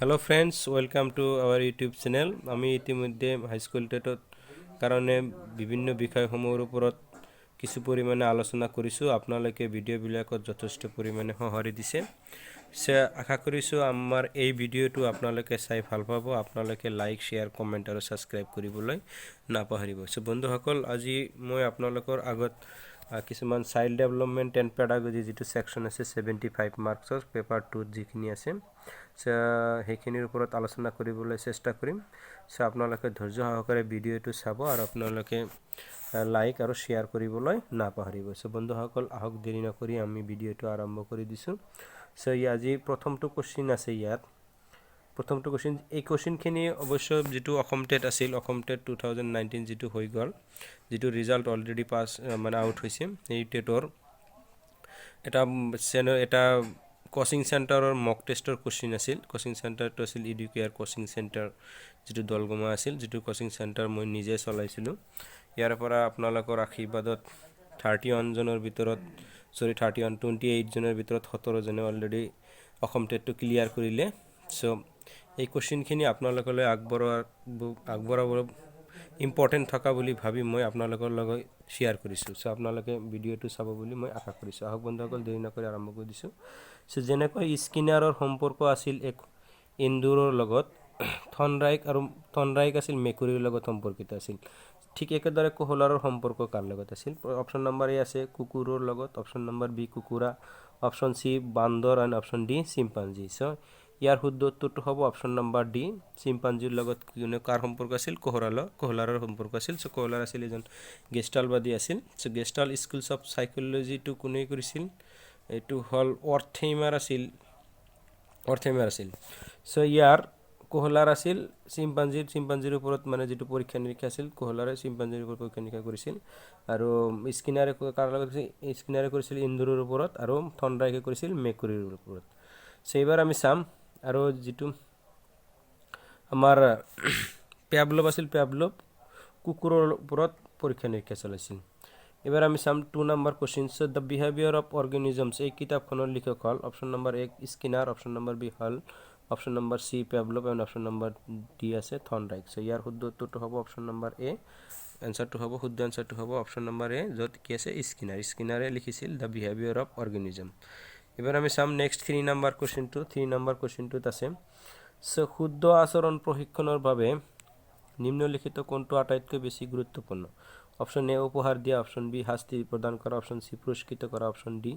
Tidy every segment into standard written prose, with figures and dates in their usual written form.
Hello friends, welcome to our YouTube channel. আমি ইতিমধ্যে high school টেটত কাৰণে বিভিন্ন বিষয়সমূহৰ ওপৰত কিছু পৰিমাণে আলোচনা কৰিছোঁ। আপোনালোকে ভিডিঅ'বিলাকত যথেষ্ট পৰিমাণে সঁহাৰি দিছে। আশা কৰিছোঁ আমাৰ এই ভিডিঅ'টো আপোনালোকে চাই ভাল পাব। আপোনালোকে লাইক, শ্বেয়াৰ, কমেণ্ট আৰু ছাবস্ক্ৰাইব কৰিবলৈ নাপাহৰিব। চ' বন্ধুসকল, আজি মই আপোনালোকৰ আগত কিছুমান চাইল্ড ডেভেলপমেণ্ট এণ্ড পেডাগজি যিটো ছেকশ্যন আছে, 75 মাৰ্কছৰ পেপাৰ 2ত যিখিনি আছে, সেইখিনিৰ ওপৰত আলোচনা কৰিবলৈ চেষ্টা কৰিম। চ' আপোনালোকে ধৈৰ্য সহকাৰে ভিডিঅ'টো চাব আৰু আপোনালোকে লাইক আৰু শ্বেয়াৰ কৰিবলৈ নাপাহৰিব। চ' বন্ধুসকল, আহক, দেৰি নকৰি আমি ভিডিঅ'টো আৰম্ভ কৰি দিছোঁ। চ' আজি প্ৰথমটো কুৱেশ্যন আছে ইয়াত। প্ৰথমটো কুৱেশ্যন, এই কুৱেশ্যনখিনি অৱশ্য যিটো অসম টেট আছিল, অসম টেট 2019 যিটো হৈ গ'ল, যিটো ৰিজাল্ট অলৰেডি পাছ মানে আউট হৈছে, এই টেটৰ এটা চেনেল, এটা কচিং চেণ্টাৰৰ মক টেষ্টৰ কুৱেশ্যন আছিল। কচিং চেণ্টাৰটো আছিল ইডুকেয়াৰ কচিং চেণ্টাৰ, যিটো দলগমা আছিল, যিটো কচিং চেণ্টাৰ মই নিজে চলাইছিলোঁ। ইয়াৰ পৰা আপোনালোকৰ আশীৰ্বাদত 31জনৰ ভিতৰত, চৰি, 31, 28জনৰ ভিতৰত 17জনে অলৰেডি অসম টেটটো ক্লিয়াৰ কৰিলে। চ' এই কুৱেশ্যনখিনি আপোনালোকলৈ আগবঢ়াব ইম্পৰ্টেণ্ট থকা বুলি ভাবি মই আপোনালোকৰ লগত শ্বেয়াৰ কৰিছোঁ। চ' আপোনালোকে ভিডিঅ'টো চাব বুলি মই আশা কৰিছোঁ। আহক বন্ধুসকল, দেৰি নকৰি আৰম্ভ কৰি দিছোঁ। চ' যেনেকৈ স্কিনাৰৰ সম্পৰ্ক আছিল এক এন্দুৰৰ লগত, থনৰাইক আৰু থনৰাইক আছিল মেকুৰীৰ লগত সম্পৰ্কিত আছিল, ঠিক একেদৰে কোহলাৰৰ সম্পৰ্ক কাৰ লগত আছিল? অপশ্যন নম্বৰ এ আছে কুকুৰৰ লগত, অপশ্যন নম্বৰ বি কুকুৰা, অপশ্যন চি বান্দৰ এণ্ড অপশ্যন ডি চিম্পাঞ্জী। চ' ইয়াৰ শুদ্ধ উত্তৰটো হ'ব অপশ্যন নম্বৰ ডি। চিম্পাঞ্জীৰ লগত কোনে কাৰ সম্পৰ্ক আছিল? কোহলাৰৰ সম্পৰ্ক আছিল। চ' কোহলাৰ আছিল এজন গেষ্টালবাদী আছিল। চ' গেষ্টাল স্কুলছ অফ চাইক'লজিটো কোনে কৰিছিল? এইটো হ'ল অৰ্থেইমাৰ আছিল, অৰ্থেইমাৰ আছিল। চ' ইয়াৰ কোহলাৰ আছিল চিম্পাঞ্জিৰ ওপৰত মানে যিটো পৰীক্ষা নিৰীক্ষা আছিল, কোহলাৰে চিম্পাঞ্জিৰ ওপৰত পৰীক্ষা নিৰীক্ষা কৰিছিল। আৰু স্কিনাৰে কাৰ লগত কৰিছিল? স্কিনাৰে কৰিছিল এন্দুৰৰ ওপৰত আৰু থনডাইকে কৰিছিল মেকুৰীৰ ওপৰত। চ' এইবাৰ আমি চাম আৰু যিটো আমাৰ পেভলভ আছিল, পেভলভ কুকুৰৰ ওপৰত পৰীক্ষা নিৰীক্ষা চলাইছিল। এইবাৰ আমি চাম 2 number question. So The Behaviour of Organisms এই কিতাপখনৰ লিখক হ'ল option number A Skinner, option number B hall, option number C Pavlov and option number D আছে থনডাইক। চ' ইয়াৰ শুদ্ধ উত্তৰটো হ'ব অপশ্যন নম্বৰ এ। এনচাৰটো হ'ব, শুদ্ধ এনচাৰটো হ'ব অপশ্যন নম্বৰ এ, য'ত কি আছে? স্কিনাৰ। স্কিনাৰে লিখিছিল the behaviour of organism. এইবাৰ আমি চাম নেক্সট 3 নাম্বাৰ কুৱেশ্যনটো। 3 নাম্বাৰ কুৱেশ্যনটোত আছে, চ' শুদ্ধ আচৰণ প্ৰশিক্ষণৰ বাবে নিম্নলিখিত কোনটো আটাইতকৈ বেছি গুৰুত্বপূৰ্ণ? অপশ্যন এ উপহাৰ দিয়া, অপশ্যন বি শাস্তি প্ৰদান কৰা, অপশ্যন চি পুৰস্কৃত কৰা, অপশ্যন ডি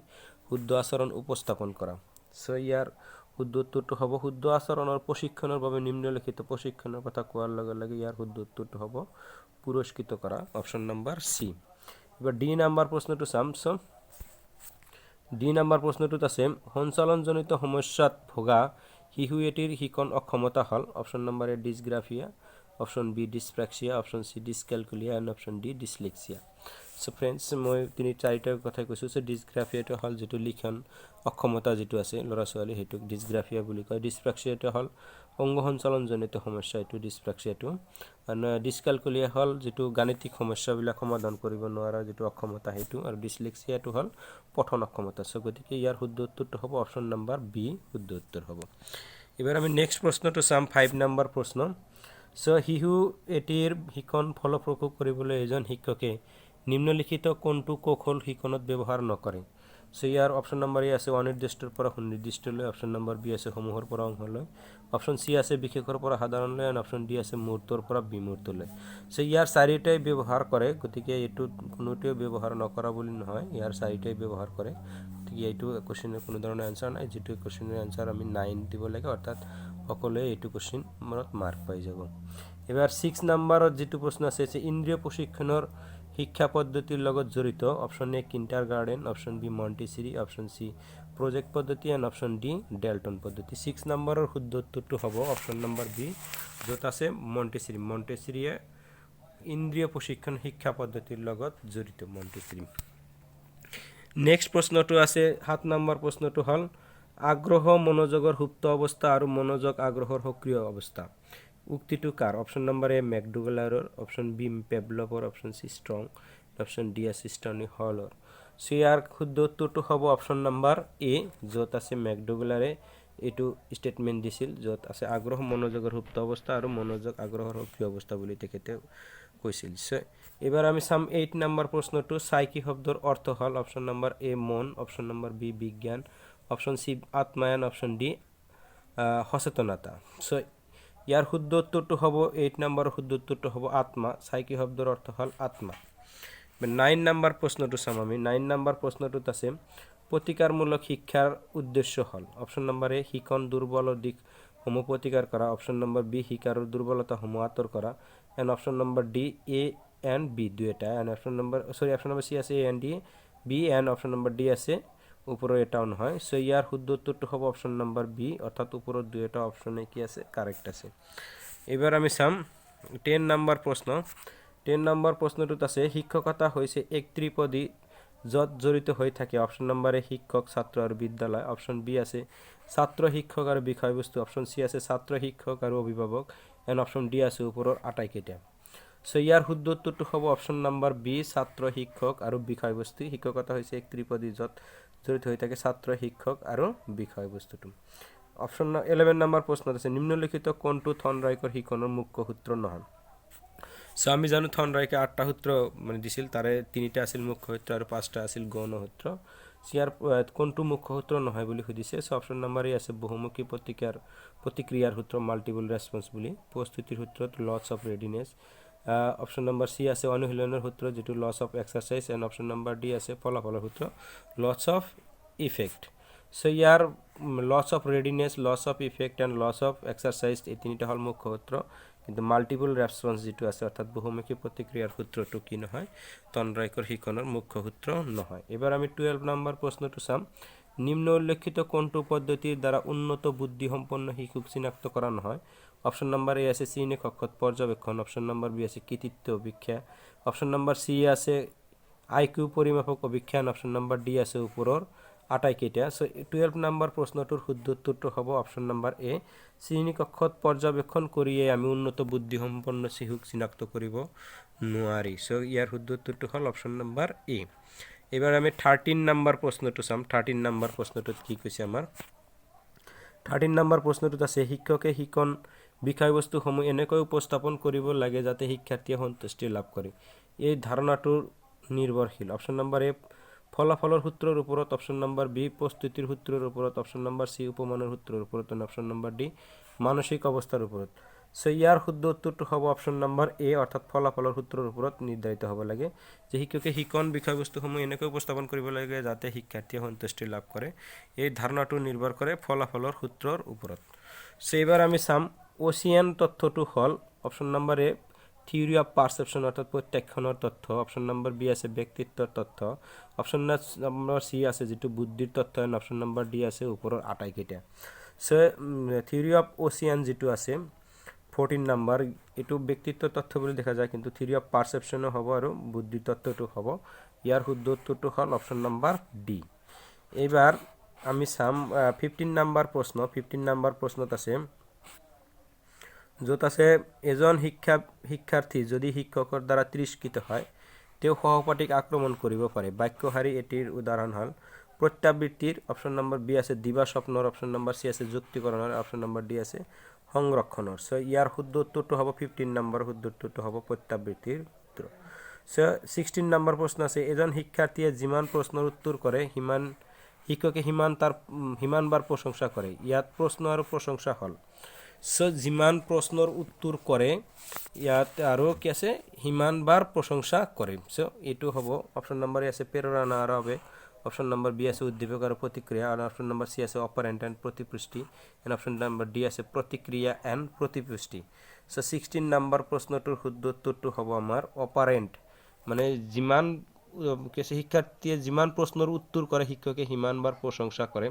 শুদ্ধ আচৰণ উপস্থাপন কৰা। চ' ইয়াৰ শুদ্ধ উত্তৰটো হ'ব, শুদ্ধ আচৰণৰ প্ৰশিক্ষণৰ বাবে নিম্নলিখিত, প্ৰশিক্ষণৰ কথা কোৱাৰ লগে লগে ইয়াৰ শুদ্ধ উত্তৰটো হ'ব পুৰস্কৃত কৰা, অপশ্যন নম্বৰ চি। এবাৰ ডি নাম্বাৰ প্ৰশ্নটো চাম। চ' ডি নাম্বাৰ প্ৰশ্নটোত আছে, সঞ্চালনজনিত সমস্যাত ভোগা শিশু এটিৰ শিকন অক্ষমতা হ'ল? Option number A dysgraphia, option B dyspraxia, option C dyscalculia and option D dyslexia. So friends, মই তিনি চাৰিটাৰ কথাই কৈছোঁ। চ' ডিছগ্ৰাফিয়াটো হ'ল যিটো লিখন অক্ষমতা যিটো আছে ল'ৰা ছোৱালী, সেইটোক ডিছগ্ৰাফিয়া বুলি কয়। ডিছপ্ৰাক্সিয়াটো হ'ল অংগ সঞ্চালনজনিত সমস্যা, এইটো ডিছপ্ৰাক্সিয়াটো। ডিছকেলকুলিয়া হ'ল যিটো গাণিতিক সমস্যাবিলাক সমাধান কৰিব নোৱাৰা যিটো অক্ষমতা সেইটো, আৰু ডিছলেক্সিয়াটো হ'ল পঠন অক্ষমতা। চ' গতিকে ইয়াৰ শুদ্ধ উত্তৰটো হ'ব অপশ্যন নম্বৰ বি, শুদ্ধ উত্তৰ হ'ব। এইবাৰ আমি নেক্সট প্ৰশ্নটো চাম, 5 নম্বৰ প্ৰশ্ন। চ' শিশু এটিৰ শিকন ফলপ্ৰসূ কৰিবলৈ এজন শিক্ষকে নিম্নলিখিত কোনটো কৌশল শিকনত ব্যৱহাৰ নকৰে? চ' ইয়াৰ অপশ্যন নম্বৰ এ আছে অনিৰ্দিষ্টৰ পৰা সুনিৰ্দিষ্টলৈ, অপশ্যন নম্বৰ বি আছে সমূহৰ পৰা অংশলৈ, অপশ্যন চি আছে বিশেষৰ পৰা সাধাৰণলৈ এণ্ড অপশ্যন ডি আছে মূৰ্তৰ পৰা বিমূৰ্তলৈ। চ' ইয়াৰ চাৰিটাই ব্যৱহাৰ কৰে। গতিকে এইটোত কোনোটোৱে ব্যৱহাৰ নকৰা বুলি নহয়, ইয়াৰ চাৰিটাই ব্যৱহাৰ কৰে। গতিকে এইটো কুৱেশ্যনৰ কোনো ধৰণৰ এনচাৰ নাই। যিটো কুৱেশ্যনৰ এনচাৰ আমি 9 দিব লাগে, অৰ্থাৎ সকলোৱে এইটো কুৱেশ্যনত মাৰ্ক পাই যাব। এইবাৰ 6 নাম্বাৰত যিটো প্ৰশ্ন আছে যে ইন্দ্ৰিয় প্ৰশিক্ষণৰ শিক্ষা পদ্ধতিৰ লগত জড়িত? Option A kindergarten, option B Montessori, option C project পদ্ধতি এণ্ড অপশ্যন ডি ডেল্টন পদ্ধতি। 6 নম্বৰৰ শুদ্ধ উত্তৰটো হ'ব অপশ্যন নম্বৰ বি, য'ত আছে মণ্টেচিৰি। মণ্টেচিৰিয়ে ইন্দ্ৰিয় প্ৰশিক্ষণ শিক্ষা পদ্ধতিৰ লগত জড়িত মণ্টেচিৰি। নেক্সট প্ৰশ্নটো আছে, 7 নম্বৰ প্ৰশ্নটো হ'ল, আগ্ৰহ মনোযোগৰ সুপ্ত অৱস্থা আৰু মনোযোগ আগ্ৰহৰ সক্ৰিয় অৱস্থা, উক্তিটো কাৰ? অপশ্যন নম্বৰ এ মেকডুগলাৰৰ, অপশ্যন বি পেভলভৰ, option C strong, option D আছে ষ্টাৰ্নি হলৰ। চ' ইয়াৰ শুদ্ধ উত্তৰটো হ'ব অপশ্যন নম্বৰ এ, য'ত আছে মেকডুগলাৰে এইটো ষ্টেটমেণ্ট দিছিল, য'ত আছে আগ্ৰহ মনোযোগৰ সুপ্ত অৱস্থা আৰু মনোযোগ আগ্ৰহৰ সক্ৰিয় অৱস্থা বুলি তেখেতে কৈছিল। চ' এইবাৰ আমি চাম 8 নম্বৰ প্ৰশ্নটো। চাইকি শব্দৰ অৰ্থ হ'ল? অপশ্যন নম্বৰ এ মন, অপশ্যন নম্বৰ বি বিজ্ঞান, অপশ্যন চি আত্মায়ন, অপশ্যন ডি সচেতনতা। চ' ইয়াৰ শুদ্ধ উত্তৰটো হ'ব, 8 নম্বৰৰ শুদ্ধ উত্তৰটো হ'ব আত্মা। চাইকি শব্দৰ অৰ্থ হ'ল আত্মা। 9 নম্বৰ প্ৰশ্নটো চাম আমি। 9 নম্বৰ প্ৰশ্নটোত আছে, প্ৰতিকাৰমূলক শিক্ষাৰ উদ্দেশ্য হ'ল? অপশ্যন নম্বৰ এ শিকন দুৰ্বল দিশসমূহ প্ৰতিকাৰ কৰা, অপশ্যন নম্বৰ বি শিকাৰুৰ দুৰ্বলতাসমূহ আঁতৰ কৰা, and option number D A and B দুয়োটা, and option number, sorry, option number C আছে A and D B, and option number D আছে ওপৰৰ এটাও নহয়। চ' ইয়াৰ শুদ্ধ উত্তৰটো হ'ব অপশ্যন নম্বৰ বি, অৰ্থাৎ ওপৰৰ দুয়োটা অপশ্যনে কি আছে? কাৰেক্ট আছে। এইবাৰ আমি চাম 10 নম্বৰ প্ৰশ্ন। 10 নম্বৰ প্ৰশ্নটোত আছে, শিক্ষকতা হৈছে এক ত্ৰিপদী য'ত জড়িত হৈ থাকে? অপশ্যন নম্বৰ এ শিক্ষক, ছাত্ৰ আৰু বিদ্যালয়, অপশ্যন বি আছে ছাত্ৰ, শিক্ষক আৰু বিষয়বস্তু, অপশ্যন চি আছে ছাত্ৰ, শিক্ষক আৰু অভিভাৱক, এণ্ড অপশ্যন ডি আছে ওপৰৰ আটাইকেইটা। চ' ইয়াৰ শুদ্ধ উত্তৰটো হ'ব অপশ্যন নম্বৰ বি, ছাত্ৰ, শিক্ষক আৰু বিষয়বস্তু। শিক্ষকতা হৈছে এক ত্ৰিপদী য'ত জড়িত হৈ থাকে ছাত্ৰ, শিক্ষক আৰু বিষয়বস্তুটো। অপশ্যন 11 নম্বৰ প্ৰশ্নত আছে, নিম্নলিখিত কোনটো থৰ্ণডাইকৰ শিকনৰ মুখ্য সূত্ৰ নহয়? চ' আমি জানো থৰ্ণডাইকে আঠটা সূত্ৰ মানে দিছিল, তাৰে তিনিটা আছিল মুখ্য সূত্ৰ আৰু পাঁচটা আছিল গৌণ সূত্ৰ। ইয়াৰ কোনটো মুখ্য সূত্ৰ নহয় বুলি সুধিছে। চ' অপশ্যন নম্বৰ এ আছে বহুমুখী প্ৰতিক্ৰিয়াৰ সূত্ৰ, মাল্টিপল ৰেছপন্স বুলি, প্ৰস্তুতিৰ সূত্ৰত laws of readiness, option number C আছে অনুশীলনৰ সূত্ৰ, যিটো laws of exercise, and option number D আছে ফলাফলৰ সূত্ৰ, লছ অফ ইফেক্ট। চ' ইয়াৰ laws of readiness, laws of effect and laws of exercise, এই তিনিটা হ'ল মুখ্য সূত্ৰ। কিন্তু মাল্টিপল ৰেছপন্স যিটো আছে, অৰ্থাৎ বহুমুখী প্ৰতিক্ৰিয়াৰ সূত্ৰটো কি নহয়? থৰ্ণডাইকৰ শিকনৰ মুখ্য সূত্ৰ নহয়। এইবাৰ আমি 12 নম্বৰ প্ৰশ্নটো চাম। নিম্ন উল্লেখিত কোনটো পদ্ধতিৰ দ্বাৰা উন্নত বুদ্ধিসম্পন্ন শিশুক চিনাক্ত কৰা নহয়? অপশ্যন নম্বৰ এ আছে শ্ৰেণী কক্ষত পৰ্যবেক্ষণ, অপশ্যন নম্বৰ বি আছে কৃতিত্ব অভীক্ষা, অপশ্যন নম্বৰ চি আছে আই কিউ পৰিমাপক অভীক্ষণ, অপশ্যন নম্বৰ ডি আছে ওপৰৰ আটাইকেইটা। চ' 12 নম্বৰ প্ৰশ্নটোৰ শুদ্ধ উত্তৰটো হ'ব অপশ্যন নম্বৰ এ, শ্ৰেণীকক্ষত পৰ্যবেক্ষণ কৰিয়ে আমি উন্নত বুদ্ধিসম্পন্ন শিশুক চিনাক্ত কৰিব নোৱাৰি। চ' ইয়াৰ শুদ্ধ উত্তৰটো হ'ল অপশ্যন নম্বৰ এ। এইবাৰ আমি 13 নম্বৰ প্ৰশ্নটো চাম। 13 নম্বৰ প্ৰশ্নটোত কি কৈছে আমাৰ? 13 নম্বৰ প্ৰশ্নটোত আছে, শিক্ষকে শিকন বিষয়বস্তুসমূহ এনেকৈ উপস্থাপন কৰিব লাগে যাতে শিক্ষাৰ্থীয়ে সন্তুষ্টি লাভ কৰে। এই ধাৰণাটোৰ নিৰ্ভৰশীল? অপশ্যন নম্বৰ এ ফলাফলৰ সূত্ৰৰ ওপৰত, অপশ্যন নম্বৰ বি প্ৰস্তুতিৰ সূত্ৰৰ ওপৰত, অপশ্যন নম্বৰ চি উপমানৰ সূত্ৰৰ ওপৰত, অপশ্যন নম্বৰ ডি মানসিক অৱস্থাৰ ওপৰত। চ' ইয়াৰ শুদ্ধ উত্তৰটো হ'ব অপশ্যন নম্বৰ এ, অৰ্থাৎ ফলাফলৰ সূত্ৰৰ ওপৰত নিৰ্ধাৰিত হ'ব লাগে, যে শিক্ষকে শিকন বিষয়বস্তুসমূহ এনেকৈ উপস্থাপন কৰিব লাগে যাতে শিক্ষাৰ্থীয়ে সন্তুষ্টি লাভ কৰে। এই ধাৰণাটো নিৰ্ভৰ কৰে ফলাফলৰ সূত্ৰৰ ওপৰত। চ' এইবাৰ আমি চাম, অ'চিয়ান তথ্যটো হ'ল? Option number A theory of perception, অৰ্থাৎ প্ৰত্যক্ষণৰ তথ্য, অপশ্যন নম্বৰ বি আছে ব্যক্তিত্বৰ তথ্য, অপশ্যন নম্বৰ চি আছে যিটো বুদ্ধিৰ তথ্য, এণ্ড অপশ্যন নম্বৰ ডি আছে ওপৰৰ আটাইকেইটা। চ' থিয়ৰী অফ অ'চিয়ান যিটো আছে 14 নাম্বাৰ, এইটো ব্যক্তিত্ব তথ্য বুলি দেখা যায়, কিন্তু থিয়ৰী অফ পাৰচেপশ্যনো হ'ব আৰু বুদ্ধি তত্ত্বটো হ'ব। ইয়াৰ শুদ্ধ উত্তৰটো হ'ল অপশ্যন নম্বৰ ডি। এইবাৰ আমি চাম 15 নাম্বাৰ প্ৰশ্ন। 15 নাম্বাৰ প্ৰশ্নত আছে, য'ত আছে, এজন শিক্ষাৰ্থী যদি শিক্ষকৰ দ্বাৰা তিৰস্কৃত হয়, তেওঁ সহপাঠীক আক্ৰমণ কৰিব পাৰে। বাক্যশাৰী এটিৰ উদাহৰণ হ'ল? প্ৰত্যাবৃত্তিৰ, অপশ্যন নম্বৰ বি আছে দিবা স্বপ্নৰ, অপশ্যন নম্বৰ চি আছে যুক্তিকৰণৰ, অপশ্যন নম্বৰ ডি আছে সংৰক্ষণৰ। চ' ইয়াৰ শুদ্ধ উত্তৰটো হ'ব, 15 নম্বৰ শুদ্ধ উত্তৰটো হ'ব প্ৰত্যাবৃত্তিৰ সূত্ৰ। চ' 16 নম্বৰ প্ৰশ্ন আছে, এজন শিক্ষাৰ্থীয়ে যিমান প্ৰশ্নৰ উত্তৰ কৰে, সিমান শিক্ষকে সিমানবাৰ প্ৰশংসা কৰে। ইয়াত প্ৰশ্ন আৰু প্ৰশংসা হ'ল? চ' যিমান প্ৰশ্নৰ উত্তৰ কৰে, ইয়াত আৰু কি আছে? সিমানবাৰ প্ৰশংসা কৰে। চ' এইটো হ'ব অপশ্যন নম্বৰ এ আছে প্ৰেৰণা আৰু আৱেগ, অপশ্যন নম্বৰ বি আছে উদ্দীপক আৰু প্ৰতিক্ৰিয়া, আৰু অপশ্যন নম্বৰ চি আছে অপাৰেণ্ট এণ্ড প্ৰতিপুষ্টি, এণ্ড অপশ্যন নম্বৰ ডি আছে প্ৰতিক্ৰিয়া এণ্ড প্ৰতিপুষ্টি। চ' 16 নম্বৰ প্ৰশ্নটোৰ শুদ্ধ উত্তৰটো হ'ব আমাৰ অপাৰেণ্ট, মানে যিমান কি আছে, শিক্ষাৰ্থীয়ে যিমান প্ৰশ্নৰ উত্তৰ কৰে, শিক্ষকে সিমানবাৰ প্ৰশংসা কৰে।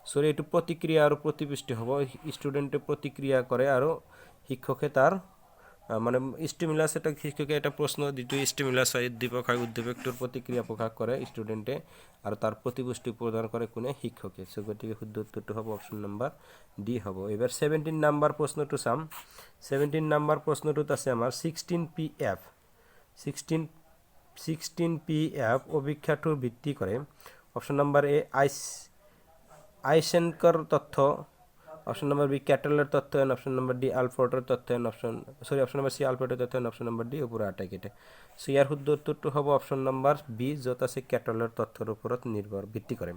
চ' এইটো প্ৰতিক্ৰিয়া আৰু প্ৰতিপুষ্টি হ'ব। ষ্টুডেণ্টে প্ৰতিক্ৰিয়া কৰে আৰু শিক্ষকে তাৰ মানে ষ্টিমুলাছ এটা, শিক্ষকে এটা প্ৰশ্ন যিটো ষ্টিমুলাছ হয়, উদ্দীপক হয়, উদ্দীপকটোৰ প্ৰতিক্ৰিয়া প্ৰকাশ কৰে ষ্টুডেণ্টে আৰু তাৰ প্ৰতিপুষ্টি প্ৰদান কৰে কোনে? শিক্ষকে। চ' গতিকে শুদ্ধ উত্তৰটো হ'ব অপশ্যন নম্বৰ ডি হ'ব। এইবাৰ 17 নাম্বাৰ প্ৰশ্নটো চাম। 17 নাম্বাৰ প্ৰশ্নটোত আছে আমাৰ 16 PF অভিক্ষাটোৰ ভিত্তি কৰে? অপশ্যন নম্বৰ এ আইচেনকৰ তথ্য, অপশ্যন নম্বৰ বি কেটলৰ তথ্য এণ্ড অপশ্যন নম্বৰ ডি আলফৰ্টৰ তথ্য and option, sorry, option number C আলফৰ্টৰ তথ্য এণ্ড অপশ্যন নম্বৰ ডি ওপৰৰ আটাইকেইটা। চ' ইয়াৰ শুদ্ধ উত্তৰটো হ'ব অপশ্যন নম্বৰ বি, য'ত আছে কেটলৰ তথ্যৰ ওপৰত নিৰ্ভৰ ভিত্তি কৰে।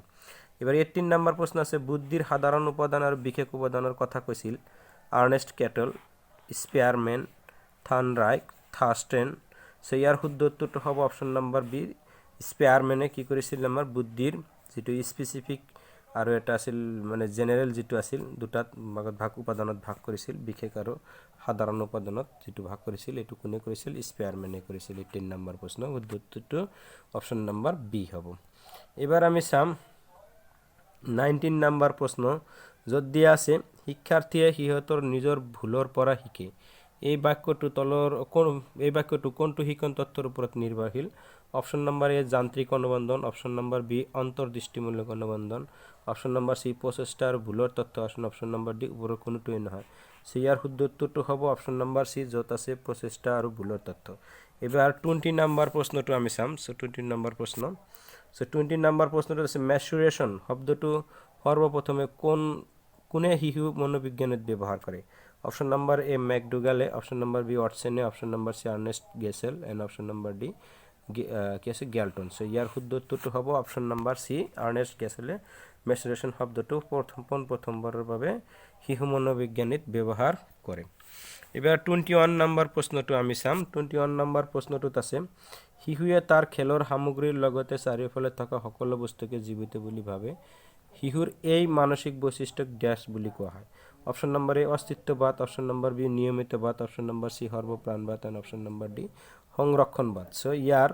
এবাৰ 18 নম্বৰ প্ৰশ্ন আছে, বুদ্ধিৰ সাধাৰণ উপাদান আৰু বিশেষ উপাদানৰ কথা কৈছিল আৰ্নেষ্ট কেটল, স্পেয়াৰমেন, থৰ্ণডাইক, থাৰ্ষ্টেন। চ' ইয়াৰ শুদ্ধ উত্তৰটো হ'ব অপশ্যন নম্বৰ বি, স্পেয়াৰমেনে কি কৰিছিল? আমাৰ বুদ্ধিৰ যিটো স্পেচিফিক আৰু এটা আছিল মানে জেনেৰেল যিটো আছিল, দুটাত ভাগত ভাগ উপাদানত ভাগ কৰিছিল। বিশেষ আৰু সাধাৰণ উপাদানত যিটো ভাগ কৰিছিল, এইটো কোনে কৰিছিল? স্পেয়াৰমেনে কৰিছিল। 18 নম্বৰ প্ৰশ্ন শুদ্ধ উত্তৰটো অপশ্যন নম্বৰ বি হ'ব। এইবাৰ আমি চাম 19 নম্বৰ প্ৰশ্ন, য'ত দিয়া আছে, শিক্ষাৰ্থীয়ে সিহঁতৰ নিজৰ ভুলৰ পৰা শিকে। এই বাক্যটো তলৰ কোন এই বাক্যটো কোনটো শিকন তত্ত্বৰ ওপৰত নিৰ্ভৰশীল? অপশ্যন নম্বৰ এ যান্ত্ৰিক অনুবন্ধন, অপশ্যন নম্বৰ বি অন্তৰ্দৃষ্টিমূলক অনুবন্ধন, অপশ্যন নম্বৰ চি প্ৰচেষ্টা আৰু ভুলৰ তথ্য, অপশ্যন নম্বৰ ডি ওপৰৰ কোনোটোৱেই নহয়। চ' ইয়াৰ শুদ্ধ উত্তৰটো হ'ব অপশ্যন নম্বৰ চি, য'ত আছে প্ৰচেষ্টা আৰু ভুলৰ তথ্য। এইবাৰ 20 নম্বৰ প্ৰশ্নটো আমি চাম। চ' 20 নম্বৰ প্ৰশ্ন। চ' 20 নম্বৰ প্ৰশ্নটো আছে, মেচুৰেশ্যন শব্দটো সৰ্বপ্ৰথমে কোনে শিশু মনোবিজ্ঞানত ব্যৱহাৰ কৰে? অপশ্যন নম্বৰ এ মেকডুগালে, অপশ্যন নম্বৰ বি ৱাটছনে, option number C Ernest Gesell and option number D কি আছে গেলটন। চ' ইয়াৰ শুদ্ধ উত্তৰটো হ'ব অপশ্যন নম্বৰ চি, আৰ্নেষ্ট গেছেলে মেচুৰেশ্যন শব্দটো পোন প্ৰথমবাৰৰ বাবে শিশু মনোবিজ্ঞানীত ব্যৱহাৰ কৰে। এইবাৰ 21 নম্বৰ প্ৰশ্নটো আমি চাম। 21 নম্বৰ প্ৰশ্নটোত আছে, শিশুৱে তাৰ খেলৰ সামগ্ৰীৰ লগতে চাৰিওফালে থকা সকলো বস্তুকে জীৱিত বুলি ভাবে। শিশুৰ এই মানসিক বৈশিষ্ট্যক ডেছ বুলি কোৱা হয়। অপশ্যন নম্বৰ এ অস্তিত্ববাদ, অপশ্যন নম্বৰ বি নিয়মিতবাদ, অপশ্যন নম্বৰ চি সৰ্বপ্ৰাণবাদ এণ্ড অপশ্যন নম্বৰ ডি সংৰক্ষণবাদ। চ' ইয়াৰ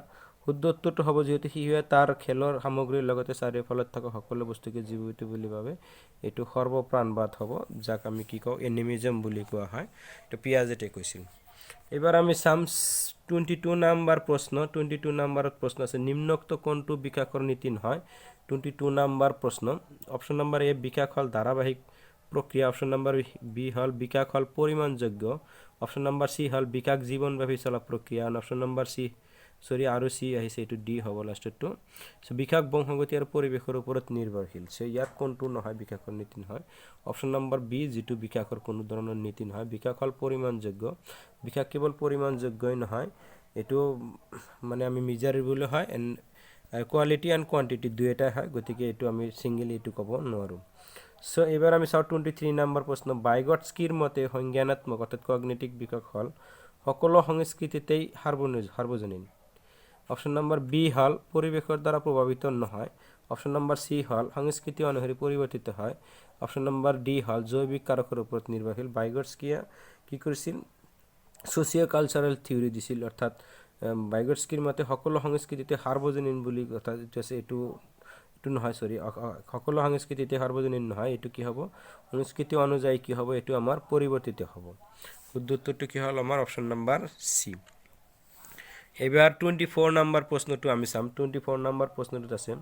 শুদ্ধ উত্তৰটো হ'ব, যিহেতু শিশুৱে তাৰ খেলৰ সামগ্ৰীৰ লগতে চাৰিওফালে থকা সকলো বস্তুকে জীৱিত বুলি ভাবে, এইটো সৰ্বপ্ৰাণবাদ হ'ব, যাক আমি কি কওঁ, এনিমিজম বুলি কোৱা হয়। এইটো পিয়াজেটে কৈছিল। এইবাৰ আমি চাম 22 নাম্বাৰ প্ৰশ্ন। 22 নাম্বাৰত প্ৰশ্ন আছে, নিম্নোক্ত কোনটো বিকাশৰ নীতি নহয়? 22 নাম্বাৰ প্ৰশ্ন। অপশ্যন নম্বৰ এ বিকাশ হ'ল ধাৰাবাহিক প্ৰক্ৰিয়া, অপশ্যন নম্বৰ বি হ'ল বিকাশ হ'ল পৰিমাণযোগ্য, অপশ্যন নম্বৰ চি হ'ল বিকাশ জীৱনব্যাপী চলা প্ৰক্ৰিয়া, অপশ্যন নম্বৰ চি, চৰি, আৰু চি আহিছে, এইটো ডি হ'ব লাষ্টৰটো। চ' বিকাশ বংশগতি আৰু পৰিৱেশৰ ওপৰত নিৰ্ভৰশীল। চ' ইয়াত কোনটো নহয়, বিকাশৰ নীতি নহয়? অপশ্যন নম্বৰ বি, যিটো বিকাশৰ কোনো ধৰণৰ নীতি নহয়। বিকাশ হ'ল পৰিমাণযোগ্য। বিকাশ কেৱল পৰিমাণযোগ্যই নহয়, এইটো মানে আমি মিজাৰেবলো হয় এণ্ড কোৱালিটি এণ্ড কোৱান্টিটি দুয়োটাই হয়। গতিকে এইটো আমি ছিংগল এইটো ক'ব নোৱাৰোঁ। চ' এইবাৰ আমি চাওঁ 23 নম্বৰ প্ৰশ্ন। বাইগটস্কিৰ মতে সংজ্ঞানাত্মক অৰ্থাৎ কগনিটিভ বিকাশ হ'ল সকলো সংস্কৃতিতেই সাৰ্বজনীন, অপশ্যন নম্বৰ বি হ'ল পৰিৱেশৰ দ্বাৰা প্ৰভাৱিত নহয়, অপশ্যন নম্বৰ চি হ'ল সংস্কৃতি অনুসৰি পৰিৱৰ্তিত হয়, অপশ্যন নম্বৰ ডি হ'ল জৈৱিক কাৰকৰ ওপৰত নিৰ্ভৰশীল। বাইগটস্কিয়ে কি কৰিছিল? ছ'চিঅ' কালচাৰেল থিয়ৰী দিছিল। অৰ্থাৎ বাইগটস্কিৰ মতে সকলো সংস্কৃতিতে সাৰ্বজনীন বুলি কথা যিটো আছে, এইটো নহয়, চৰি, সকলো সংস্কৃতিতে সাৰ্বজনীন নহয়। এইটো কি হ'ব? সংস্কৃতি অনুযায়ী কি হ'ব? এইটো আমাৰ পৰিৱৰ্তিত হ'ব। শুদ্ধ উত্তৰটো কি হ'ল আমাৰ? Option number C. এইবাৰ 24 নম্বৰ প্ৰশ্নটো আমি চাম। 24 নম্বৰ প্ৰশ্নটোত আছে,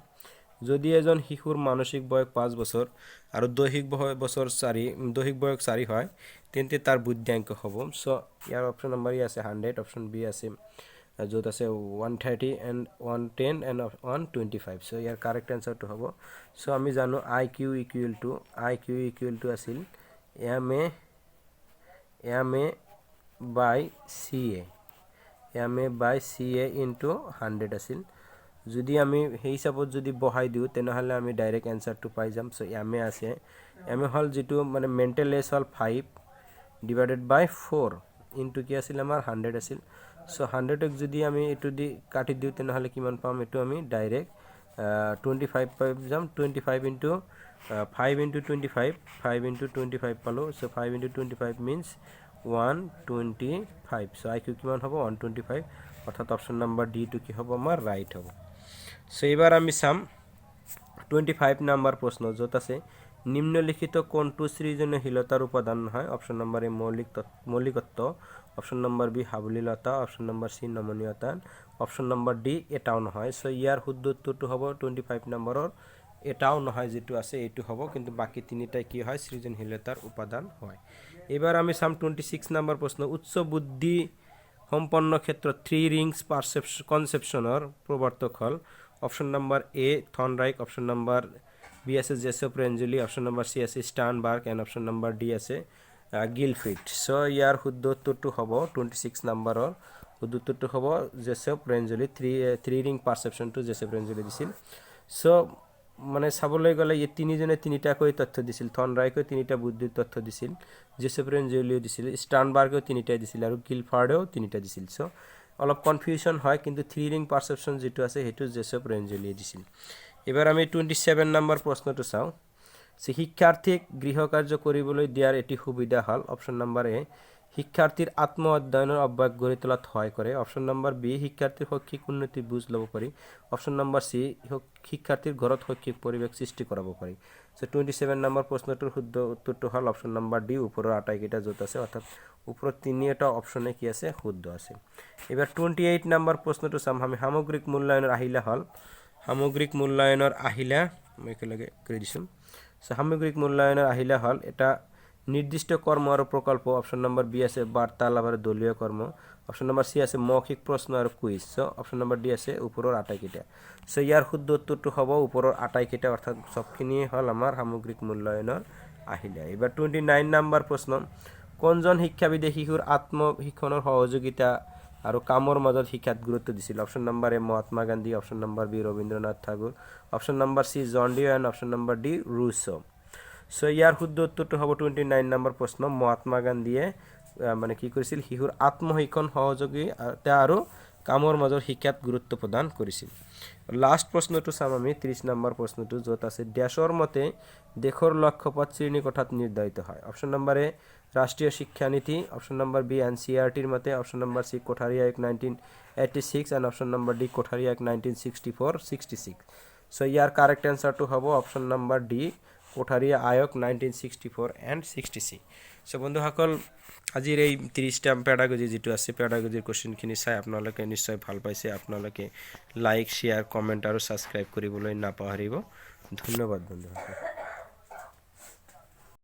যদি এজন শিশুৰ মানসিক বয়স 5 বছৰ আৰু দৈহিক বয়স 4 হয়, তেন্তে তাৰ বুদ্ধ্যাংক হ'ব। চ' ইয়াৰ অপশ্যন নম্বৰ ই আছে 100, অপশ্যন বি আছে য'ত আছে 130 and 110 and 125। So year correct এনচাৰটো হ'ব, চ' আমি জানো IQ equal to আছিল M A by C A, M A by C A into 100 আছিল। যদি আমি সেই হিচাপত যদি বহাই দিওঁ, তেনেহ'লে আমি ডাইৰেক্ট এনচাৰটো পাই যাম। চ' এম এ আছে, এম এ হ'ল যিটো মানে মেণ্টেল এজ হ'ল 5 ডিভাইডেড বাই 4 ইনটু কি আছিল আমাৰ? 100 আছিল। চ' 100ক যদি আমি এইটো দি কাটি দিওঁ, তেনেহ'লে কিমান পাম? এইটো আমি ডাইৰেক্ট 25 পাই যাম। 25 into 5 into 25, 5 into 25 পালোঁ। So 5 into 25 means 125. So IQ কিমান হ'ব? 125। অৰ্থাৎ অপশ্যন নাম্বাৰ ডিটো কি হ'ব আমাৰ? ৰাইট হ'ব। চ' এইবাৰ আমি চাম 25 নাম্বাৰ প্ৰশ্ন, য'ত আছে, নিম্নলিখিত কোনটো সৃজনশীলতাৰ উপাদান নহয়? অপশ্যন নম্বৰ এ মৌলিকত্ব, অপশ্যন নম্বৰ বি সাৱলীলতা, অপশ্যন নম্বৰ চি নমনীয়তা, অপশ্যন নম্বৰ ডি এটাও নহয়। চ' ইয়াৰ শুদ্ধ উত্তৰটো হ'ব 25 নম্বৰৰ এটাও নহয় যিটো আছে এইটো হ'ব, কিন্তু বাকী তিনিটাই কি হয়? সৃজনশীলতাৰ উপাদান হয়। এইবাৰ আমি চাম 26 নম্বৰ প্ৰশ্ন। উচ্চ বুদ্ধি সম্পন্ন ক্ষেত্ৰত থ্ৰী ৰিংছ পাৰচেপশ্যন কনচেপশ্যনৰ প্ৰৱৰ্তক হ'ল? অপশ্যন নম্বৰ এ থৰ্ণডাইক, অপশ্যন নম্বৰ বি আছে জেচপ ৰেঞ্জুলি, অপশ্যন নম্বৰ চি আছে ষ্টাৰ্ণবাৰ্গ এণ্ড অপশ্যন নম্বৰ ডি আছে গিলফ্ৰিড। চ' ইয়াৰ শুদ্ধ উত্তৰটো হ'ব, 26 নাম্বাৰৰ শুদ্ধ উত্তৰটো হ'ব জেচপ ৰেঞ্জুলি। থ্ৰী ৰিং পাৰচেপশ্যনটো জেচপ ৰেঞ্জুলি দিছিল। চ' মানে চাবলৈ গ'লে এই তিনিজনে তিনিটাকৈ তথ্য দিছিল। থৰ্ণডাইকেও তিনিটা বুদ্ধিৰ তথ্য দিছিল, জেচপ ৰেঞ্জুলিও দিছিল, ষ্টাৰ্ণবাৰ্গেও তিনিটাই দিছিল আৰু গিলফাৰ্ডেও তিনিটা দিছিল। চ' অলপ কনফিউশ্যন হয়, কিন্তু থ্ৰী ৰিং পাৰচেপশ্যন যিটো আছে, সেইটো জেচপ ৰেঞ্জুলিয়ে দিছিল। এইবাৰ আমি 27 নম্বৰ প্ৰশ্নটো চাওঁ। শিক্ষাৰ্থীক গৃহকাৰ্য কৰিবলৈ দিয়াৰ এটি সুবিধা হ'ল, অপশ্যন নম্বৰ এ, শিক্ষাৰ্থীৰ আত্ম অধ্যয়নৰ অভ্যাস গঢ়ি তোলাত সহায় কৰে, অপশ্যন নম্বৰ বি, শিক্ষাৰ্থীৰ শৈক্ষিক উন্নতিৰ বুজ ল'ব পাৰি, অপশ্যন নম্বৰ চি, শিক্ষাৰ্থীৰ ঘৰত শৈক্ষিক পৰিৱেশ সৃষ্টি কৰাব পাৰি। চ' 27 নম্বৰ প্ৰশ্নটোৰ শুদ্ধ উত্তৰটো হ'ল অপশ্যন নম্বৰ ডি, ওপৰৰ আটাইকেইটা য'ত আছে, অৰ্থাৎ ওপৰত তিনিটা অপশ্যনে কি আছে? শুদ্ধ আছে। এইবাৰ 28 নম্বৰ প্ৰশ্নটো চাম আমি। সামগ্ৰিক মূল্যায়নৰ আহিলা হ'ল, সামগ্ৰিক মূল্যায়নৰ আহিলা মই একেলগে কৰি দিছোঁ। চ' সামগ্ৰিক মূল্যায়নৰ আহিলা হ'ল এটা নিৰ্দিষ্ট কৰ্ম আৰু প্ৰকল্প, অপশ্যন নম্বৰ বি আছে বাৰ্তালাপ আৰু দলীয় কৰ্ম, অপশ্যন নম্বৰ চি আছে মৌখিক প্ৰশ্ন আৰু কুইজ, চ' অপশ্যন নম্বৰ ডি আছে ওপৰৰ আটাইকেইটা। চ' ইয়াৰ শুদ্ধ উত্তৰটো হ'ব ওপৰৰ আটাইকেইটা, অৰ্থাৎ চবখিনিয়ে হ'ল আমাৰ সামগ্ৰিক মূল্যায়নৰ আহিলা। এইবাৰ 29 নম্বৰ প্ৰশ্ন। কোনজন শিক্ষাবিদে শিশুৰ আত্মশিক্ষণৰ সহযোগিতা আৰু কামৰ মাজত শিক্ষাত গুৰুত্ব দিছিল? Option number A, Mahatma Gandhi, option number B, Rabindranath Thakur, option number C, John Dewey and option number D, Rousseau. চ' ইয়াৰ শুদ্ধ উত্তৰটো হ'ব, 29 নম্বৰ প্ৰশ্ন, মহাত্মা গান্ধীয়ে মানে কি কৰিছিল? শিশুৰ আত্মশিক্ষণ সহযোগিতা আৰু কামৰ মাজত শিক্ষাত গুৰুত্ব প্ৰদান কৰিছিল। লাষ্ট প্ৰশ্নটো চাম আমি, 30 নম্বৰ প্ৰশ্নটো, য'ত আছে ডেছৰ মতে দেশৰ লক্ষ্যপথ শ্ৰেণীকোঠাত নিৰ্ধাৰিত হয়। অপশ্যন নম্বৰ এ, ৰাষ্ট্ৰীয় শিক্ষানীতি, অপশ্যন নম্বৰ বি, এনচিইআৰটিৰ মতে, অপশ্যন নম্বৰ চি, কোঠাৰী আয়োগ 1986 and option number D, Kothari আয়োগ 1964-66। চ' ইয়াৰ কাৰেক্ট এনচাৰটো হ'ব অপশ্যন নম্বৰ ডি, কোঠাৰী আয়োগ 1964 and 66। চ' বন্ধুসকল, আজিৰ এই 30টা পেডাগজি যিটো আছে, পেডাগজিৰ কুৱেশ্যনখিনি চাই আপোনালোকে নিশ্চয় ভাল পাইছে। আপোনালোকে লাইক, শ্বেয়াৰ, কমেণ্ট আৰু ছাবস্ক্ৰাইব কৰিবলৈ নাপাহৰিব। ধন্যবাদ বন্ধুসকল।